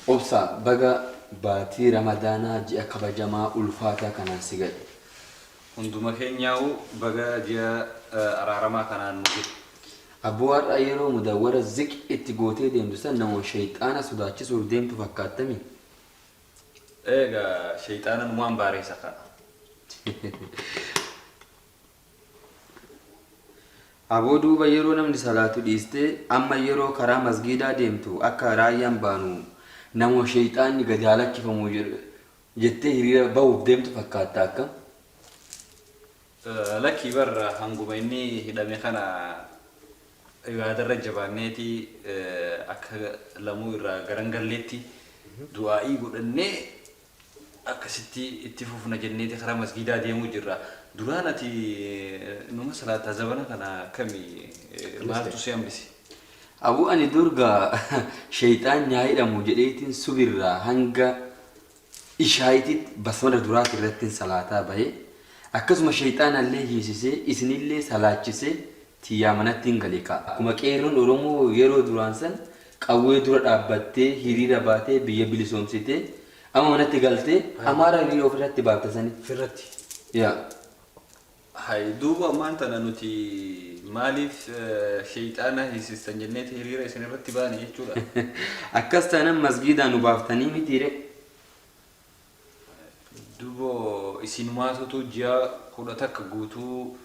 Obsaa, baga baatii Ramadaanaa ji'a kabajamaa ulfaataa kanaan si ga'e. Hunduma keenyaahuu baga ji'a araaramaa kanaan nu gahe. Abboo har'a yeroo mudawwara ziq itti gootee deemtu san nama sheyxaana sodaachisuuf deemtu fakkaattami. Eegaa sheyxaana numaan baareessa kaa. Aboo duuba yeroo namni salaatu dhiistee amma yeroo karaa masgiidaa deemtu akka raayyaan baanu nama sheyxaanni gadi haa lakkifamu jettee hiriira bahuuf deemtu fakkaatta akkam? Lakkii bar hanguma inni hidhame kana ibaadarra jabaanneeti akka lamuu irraa garan galleetti du'aa'ii godhannee akkasitti itti fufna jenneeti karaa masgiidaa deemuu jirra. Duraan ati numa salaattaa zabana kana akkami maaltu si hambise? Aboo ani dur gaa sheyxaanni haa hidhamu jedheetiin subirraa hanga Ishaa'iititti basmala duraati irrattin salaataa bahe. Akkasuma sheyxaanallee hiisisee isinillee salaachisee tiyyaa manattin gale kaa. Akkuma qeerroon Oromoo yeroo duraan san qawwee dura dhaabbattee hiriira baatee biyya bilisoomsitee amma manatti galtee Amaara hiriira ofirratti baafte sanitti. Ofirratti. Yaa. Hay duuba ammaan tana nuti maaliif sheyxaana hiisistan jenneeti hiriira isin irratti baane jechuudha? Akkas taanan masgiidaa nu baaftanii mitiiree? Dubo isinumaatutu ji'a 11 guutuu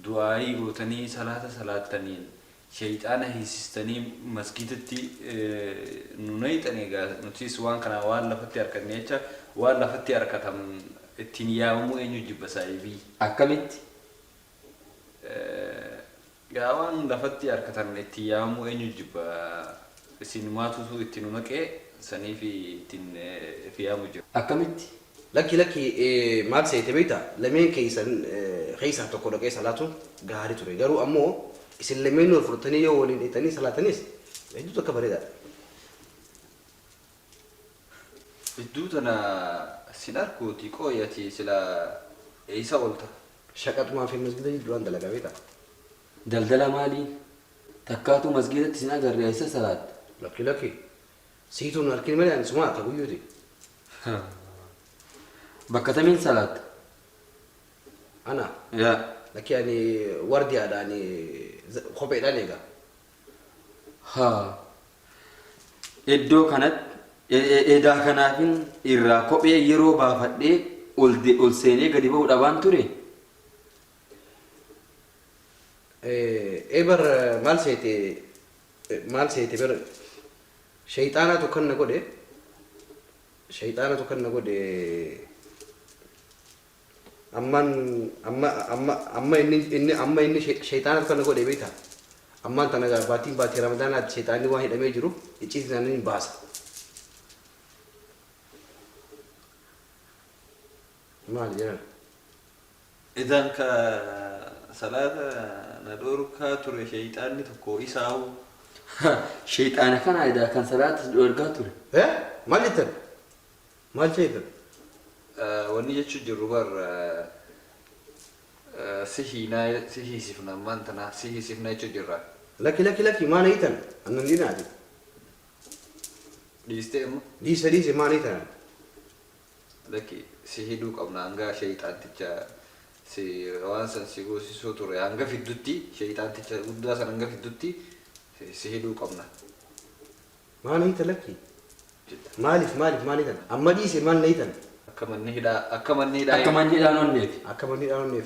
du'aa'ii gootanii salaata salaattaniin sheyxaana hiisistanii masgiidatti nu nayxan egaa nutis waan kana waan lafatti arkanne jecha waan lafatti arkatan ittiin yaamamuu eenyu jibba saahibii. Akkamitti? Gaa waan lafatti arkatan ittiin yaamamuu eenyu jibba isinumaatutu itti nu naqee saniifi ittiin if yaamu jira. Akkamitti? Lakki lakki maal seete beekta lameen keessan keessaa tokko dhaqee salaatuun gaari ture garuu ammoo isin lameenuu wal fudhatanii yoo waliin dhayxanii salaatanis hedduu takka bareedaadha. Jidduu tana sin arkuuti qooyi ati silaa eeysa oolta? Shaqaxumaa fi masgida jidduudhaan dalaga beektaa. Daldala maalii? Takkaatuu masgiidatti sin agarre eessa salaatta? Lakki lakki siitu hin arkin malee ani suma arka guyyuuti. Bakka tamiin salaatta? Ana? Yaa. Lakki ani wardiyaadha ani kopheedhaan eega. Haa. Iddoo kanatti edaa kanaafin irraa kophee yeroo baafadhee ol ol seenee gadi ba'u dhabaan ture? Ee bar maal seete maal seete bar sheyxaanaatu kan na godhe sheyxaanatu kan na godhe Ammaan amma amma amma inni inni amma inni sheyxaanatu kana godhe beektaa? Ammaan tana gaa baatiin baatii ramadaanaati sheyxaanni waan hidhamee jiruuf icciitii tana nin baasa. Maali jedhan? Idaan ka salaata na dhoorkaa ture sheyxaanni tokko isaahu. Sheyxaana kanaa edaa kan salaata si dhoorgaa ture. Eh? Maal jettan? Maal jeetan? Wanni jechuu jirru bar si hiinaa si hiisifna ammaan tana si hiisifna jechuu jirra. Lakki lakki lakki maa na hiitan annan dhinaati. Dhiistee amma? Dhiise dhiise maa na hiitan ani. Lakki si hidhuu qabna hanga sheyxaanticha si waan san si goosisuu ture hanga fiddutti sheyxaanticha guddaa san hanga fiddutti si hidhuu qabna. Maa na hiita lakki. Maaliif maaliif maal hiitan? Amma dhiise maal na hiitan? Akka manni hidhaa akka manni hidhaa Akka manni hidhaa hin onneef. Akka manni hidhaa hin onneef.